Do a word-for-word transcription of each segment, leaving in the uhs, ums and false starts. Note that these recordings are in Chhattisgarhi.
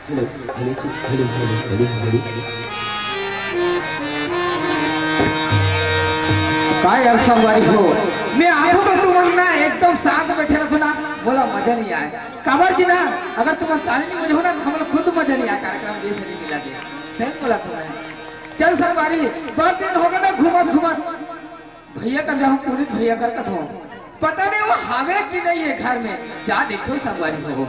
हेलो, हेलो जी, हेलो, हेलो, हेलो, हेलो। का यार संगवारी हो, मैं आथों तो तुमन ना एकदम शांत बैठे रहो ना, मोला मजा नहीं आय। काबर कि ना, अगर तुमन ताली नहीं बजाहू ना, तो हमला खुद मजा नहीं आय कार्यक्रम जैसे नहीं मिला दे। सही बोला तुमन। चल संगवारी, बहुत दिन हो गए ना घूमत घूमत। भैया कर जाहूं, पुनीत भैया कर कथों। पता नहीं वो हावे कि नहीं है घर में, जा देखो संगवारी हो।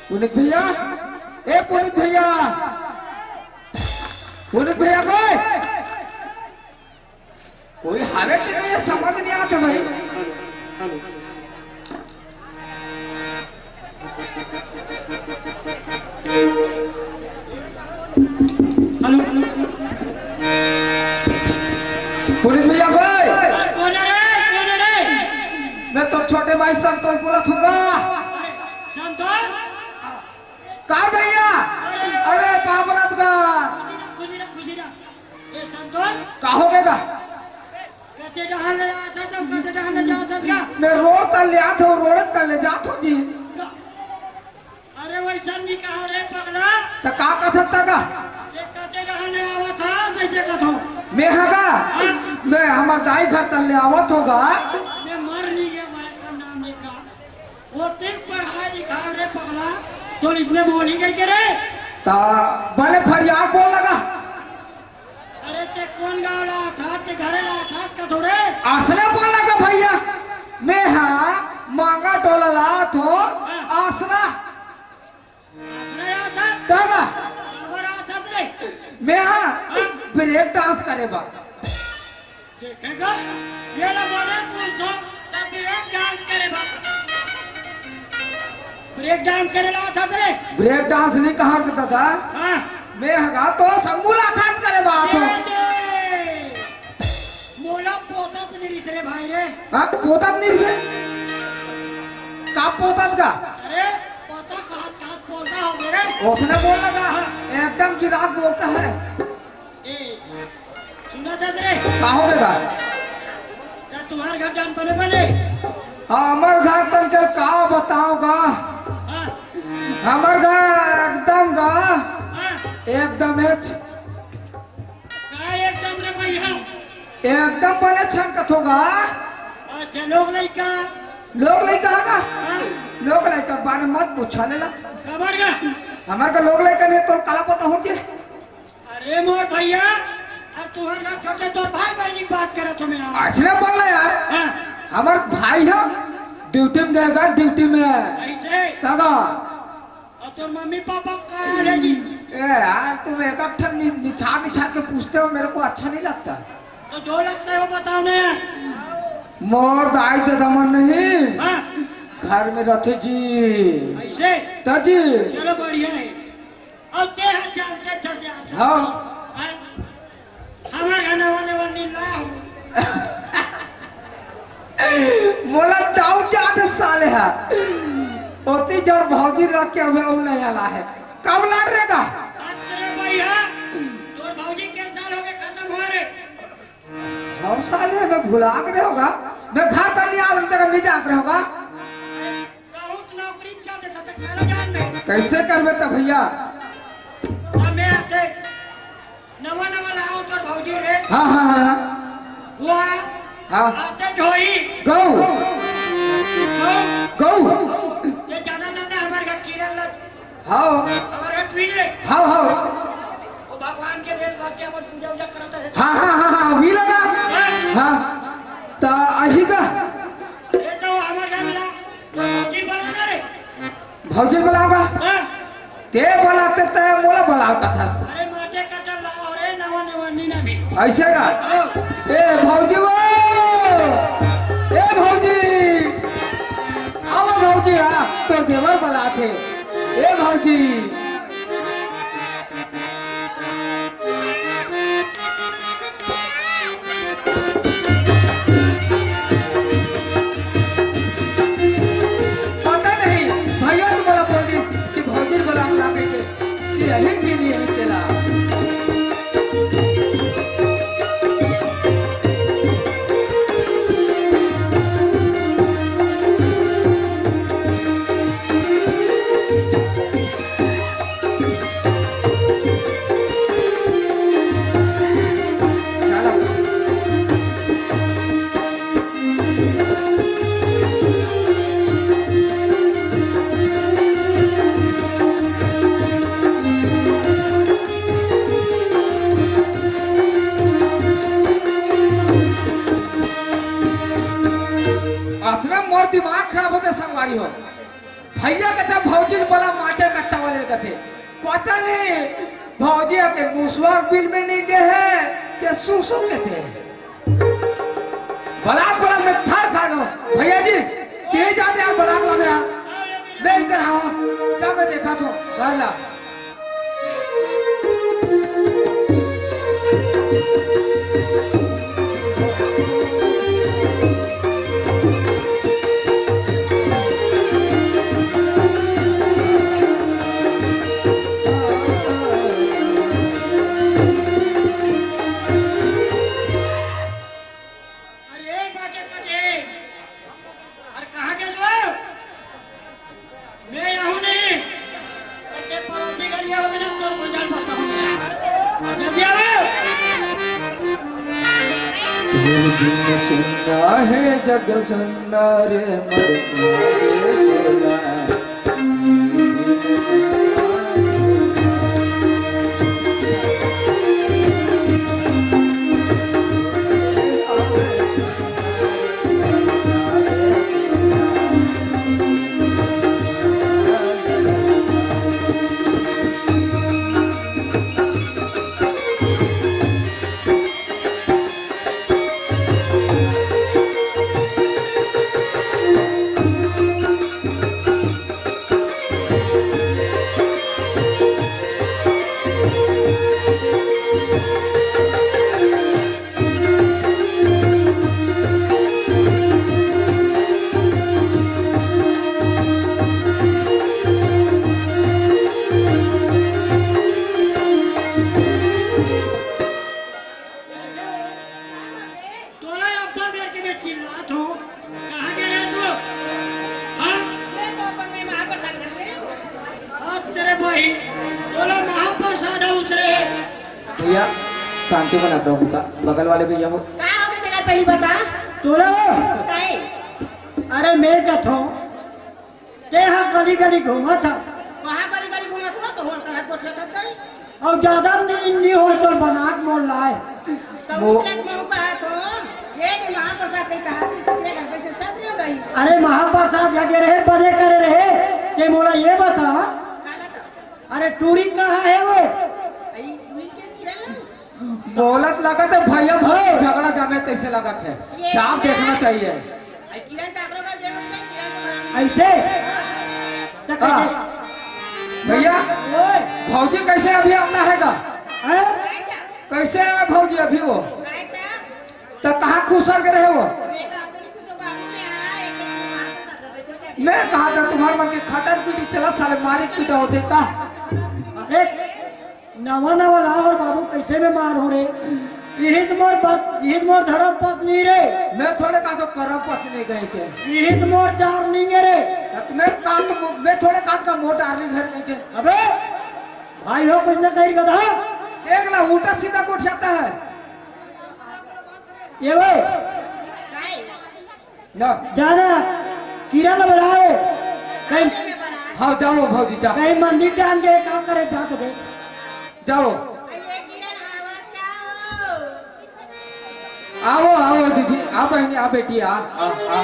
पुनीत भैया, ए पुनीत भैया, पुनीत भैया कोई, कोई हावे कि नहीं, समझ नहीं आत भाई। Hello, hello. पुनीत भैया कोई, कौन है रे? कौन है रे? मैं तो छोटे भाई संतोष बोलत हूँ। अरे, संतोष? का भैया? अरे, अरे बाबरा का। खुशी रह, खुशी रह, खुशी रह। ए, संतोष? का हो गया? कते डहर ले आत हस, कते डहर ले जात हस का? मैं रोड तक ले आत हूँ, रोड तक ले जात हूँ जी। अरे वैसा नहीं कहा रे पगला। तो का कथत का? ये कते डहर ले आवत हस, ऐसे कथो। मैं हा का? हाँ? मैं हमार दाई घर तक ले आवत होगा। मैं मर नहीं गया, मैं का नाम नहीं का। वो तेज पढ़ाई लिखाई रे पगला, तो इसमें बोली गई के रे? ता भले फरियाद बोल लगा। अरे ते कौन गाँव ला था, ते घरे ला था, का थोड़े? असने बोल लगा भैया, मैं हा मांगा टोला ला तो हाँ। असना। असना या था? तब? काबर आ था रे? मैं हा हाँ? ब्रेक डांस करे बा। देखेगा, ये ला बोले पूछ दो, तब ब्रेक डांस करे बा। ब्रेक डांस करे ला था रे? ब्रेक डांस नहीं कहा दादा। हाँ। मैं हगा तो सब मुलाकात करे बा तो। ये दे। मोला पोतत नहीं रिस रे भाई रे। हाँ, पोतत नहीं से? का पोतत का? अरे, पोता कहा, का पोता हो रे? उसने बोला था, हाँ। एकदम गिराक बोलता है। ए, सुना था रे? का हो गया? का तुम्हार घर डान बने बने? हाँ, हमर घर तन के का बताओ गा? हाँ। हमर घर एकदम गा, हाँ। एकदम एच। का एकदम रे भाई हम? एकदम बने छन कथो गा। अच्छा, लोग लइका? लोग लइका का? हाँ। लोग लइका बारे मत पूछा लेला। काबर का? हमर का लोग लइका नहीं तो काला पता हो के? अरे मोर भैया, अब तुहर ना छोटे तोर भाई बहनी बात करत हो मैं यार। असले बोल रहा यार। हाँ। हमर भाई ह ड्यूटी में गएगा, ड्यूटी में। ऐसे? तगा। और तोर मम्मी पापा का है जी? ए यार, तुम एक एक ठन नि-, निछार निछार के पूछते हो, मेरे को अच्छा नहीं लगता। तो जो लगता है वो बताओ ना यार। मोर दाई ददा मन नहीं। हाँ। घर में रहते जी। ऐसे? त जी। चलो बढ़िया है। अब ते ह जानते थे से आप सब। हाँ। हैं? हमार घर नवा नवा नीला हो। मोला डाउट जात साले हा। ओती जड़ भौजी रख के हमें उ नहीं आला है। कब लड़ रेगा? अरे भैया, तोर भौजी के साल हो गए खत्म हो रे। हम साले में भुला के रहोगा। मैं घर तक नहीं आ सकता, नहीं जात रहोगा। बहुत नौकरी क्या देता था, काला जान में। कैसे करबे त भैया? हमें आते नवा नवा लाओ तोर भौजी रे। हाँ, हाँ, हाँ, हाँ। वाह। हाँ। आते ढोई। गौ। गौ। गौ। ये जाना जाता हमारे घर किरण ला। हाँ। हमारे घर पी ले। हाँ, हाँ। वो भगवान के देश बात के अपन पूजा उजा करता है। हाँ, हाँ, हाँ, हाँ, वी लगा। हाँ। हाँ। त अही का। अरे तो हमारे घर ला। तो भौजी बोला भौजी ल बलाव का? हाँ। ते बलाते ते मोला बलाव कथस। अरे माटे कट्टा लाव रे, नवा नवा नीना भी। अइसे का? हाँ। ए भौजी वो, ए भौजी, आवा भौजी, आ तोर देवर बलाथे। ए भौजी। पता नहीं, भैया तो मोला बोल दिस कि भौजी ल बलाव ला कहिके, कि यही के लिए तेला। असला मोर दिमाग खराब होथे संगवारी हो। भैया कथे भौजी ल बला, माटे कट्टा वाले ल कथे। पता नहीं भौजी के मुसवा बिल में नहीं दे हे के सुसु कथे। बलाव बलाव में थर खा गो। भैया जी, तें जाते यार बलाव ला यार। मैं इधर आवा, जा मैं देखा तो घर ला। अरे बाटे बाटे, अरे कहाँ गे वो? मैं यहाँ नहीं। अरे पड़ोसी घर गया हो, बिना तोर को जान बताऊँ। जल्दी आ रे। एक दिन सुनना है जग सुनना रे मरना रे बोला। तोला अब्बड़ बेर के मैं चिल्लात हूँ, कहाँ गे रहे तू? हाँ? मैं तो अपन में महाप्रसाद घर गे रहे हूँ। हाँ, तेरे भाई, तोला महाप्रसाद है उतरे। भैया, शांति बना दो उनका, बगल वाले भैया हो। का हो गया तेरा पहली बता? तोला हो? काहे? अरे मैं कथो, तें हा गली गली घूमत हा। कहाँ गली गली घूमत हो? तो होल करत गोठियात हस तई। अउ ज्यादा नी, नी होय तो बना के मोल लाय। तो वो उतरत में ऊपर है तो, ये दे महाप्रसाद कही कहा, ये घर पे से छत नहीं हो गई। अरे महाप्रसाद लगे रहे, बने करे रहे, तें मोला ये बता। काला तो। अरे टूरी कहाँ है वो? आई, टूरी के किरण। बोलत लगत है भैया, भाई झगड़ा जमे तैसे लगत है। ये जाम देखना चाहिए। आई किरण काकरो का जेब में जाए, किरण तो घर में। ऐसे? तो हाँ। कैसे? भैया, ओए। भौजी कैसे अभी आना है का? हैं? आए क्या? कैसे आए भौजी अभी वो? आए क्या? तो कहाँ खुसर के रहे वो? मैं कहा तो कुछ बाबू में आए, एक एक बात कर दो, बेचो क्या? मैं कहा था तुम्हारे मन के खटर पीटी चला, साले मारे पीटा होते का? अरे, नवा नवा रहा और बाबू कैसे में मार हो रे? इही त मोर बात, इही त मोर धर्म पत्नी रे। मैं थोड़े कहा तो करम पत्नी कहे के। इही त मोर डार्लिंग रे। त मैं कहा तो, मैं थोड़े कहा तो मोर डार्लिंग है कहे के। अबे, भाई हो कुछ ना कही गधा। देख ना, उल्टा सीधा गोठियाता है। ये वो। ना। जाना, किरण ला बुलाओ। कहीं हाँ, जाओ भौजी, जाओ। कहीं मंदिर जान के काम करे, जा तो दे। जाओ। आओ, आओ दीदी, आ बहनी, आ बेटी, आ, आ, आ।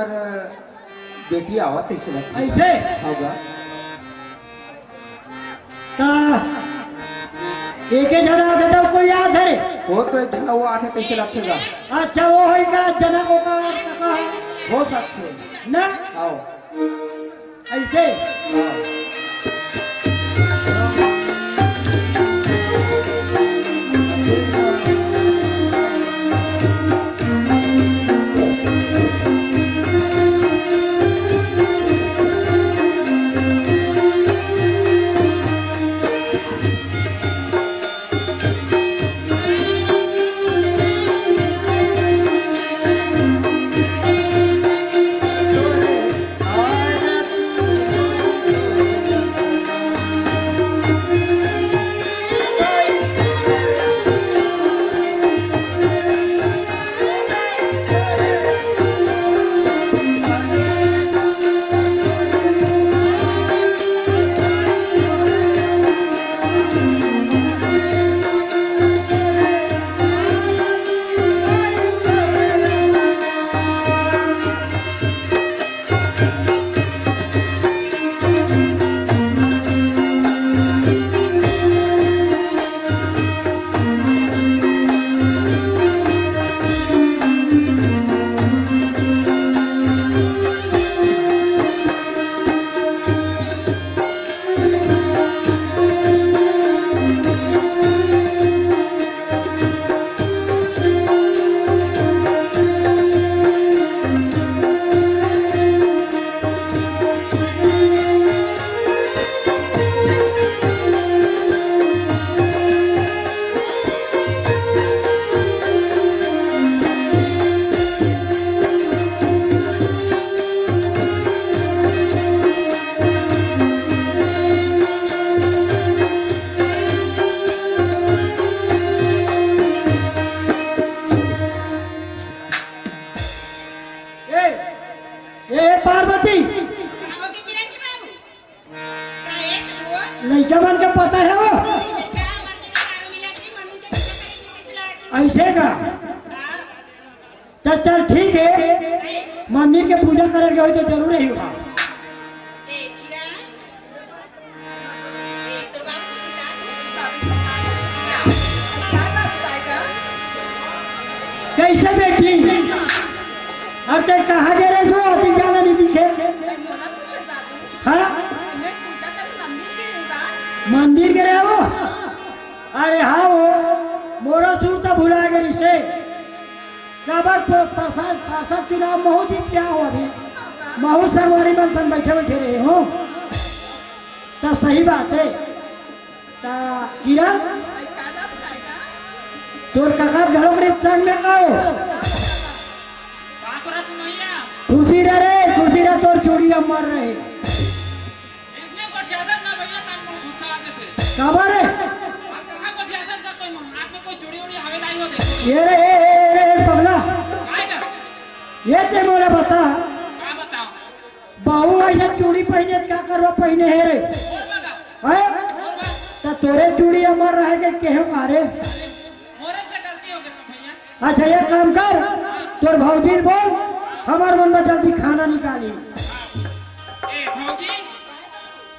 बेटी आवत तइसे लगथे। अइसे? हव गा। त एके झन आथे त कोई आथे रे? वो तो एक झन वो आथे तइसे लगथे गा। अच्छा, वो होही का जनक ओकर कका? हो सकथे। ना? हव। अइसे? हव। ए, ए, पार्वती, का होगे किरण के बाबू? का एक ठो? लइका मन के पता हे वो? लइका मन के तो दारू मिला के मंदिर के पूजा करे के कइसे लागथे? अइसे का? हाँ। त चल ठीक हे, मंदिर के पूजा करे के होही त जरूर ही होही। ए, किरण, कइसे बेटी? अउ तैं कहाँ गे रहे हो? अभी जाना नइ दिखे। हाँ? मंदिर गे रहे हो? अरे हाँ वो, मोरो सुरता भुला गे रिहिसे। काबर प-, पार्षद, पार्षद चुनाव महूँ जीत के आए हों अभी। महूँ संगवारी मन संग बइठे बइठे रहे हों। त सही बात हे। त किरण, तोर कका घलो के संग में का हो? खुशी रह रे, खुशी रह, तोर चूड़ी अमर रहे। इसने गोठियाथस ना भैया, तन बहुत गुस्सा आ जाथे। काबर रे? आप कहाँ गोठियाथस जब कोई हाथ में कोई चूड़ी उड़ी हवे दाई हो दे। ए रे, ए, ए, ए, ए, पगला। काय का? ए तैं मोला बता। का बताओ? बहू अइसे चूड़ी पहिने, का करवा पहिने हे रे? और बता। हैं? और बता। त तोरे चूड़ी अमर रहे के केहेंव का रे? मोरे से गलती हो गई तो भैया। अच्छा, एक काम कर, तोर भौजी ल बोल, हमर मन बर जल्दी खाना निकाली। ए, भौजी,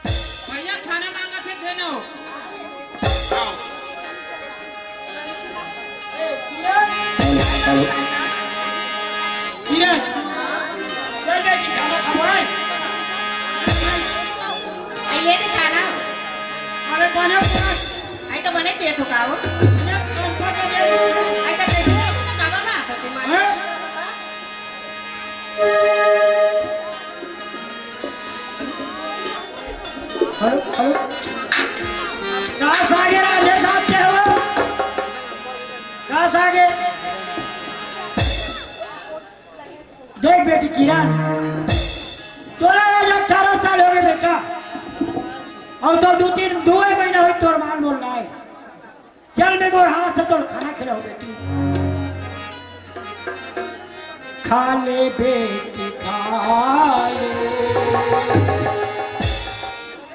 भैया खाना मांगथे, दे न हो। आओ। किरण, चल बेटी, खाना खवाए। आइए दे खाना। अरे, बने पूरा। आई तो बने दिए तो का हो? इसने कम कर दे। आई तो देखो, तो का बना था तुम्हारे? हैं? Hello, hello. कहाँ से आगे राधे साहब के हो? कहाँ से आगे? देख बेटी किरण, तोला आज अठारह साल हो गए बेटा, अउ तो दू तीन, दू महीना होही तोर माल मोल लाए। चल, मैं मोर हाथ से तोर खाना खिलाहूं बेटी। खा ले बेटी, खा ले,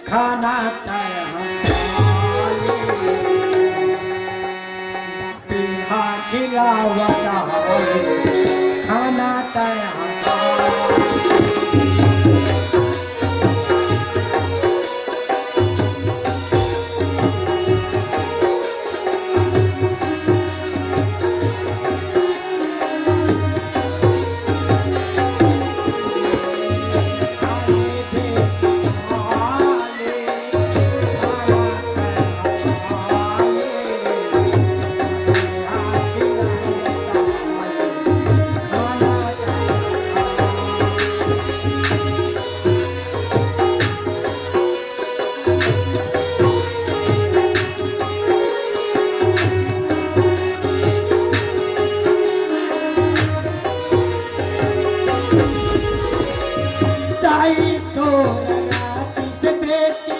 खाना तय हम खा ले। पीहा खिलावत हवे, खाना तय हम खा ले। तोर राती से बेटी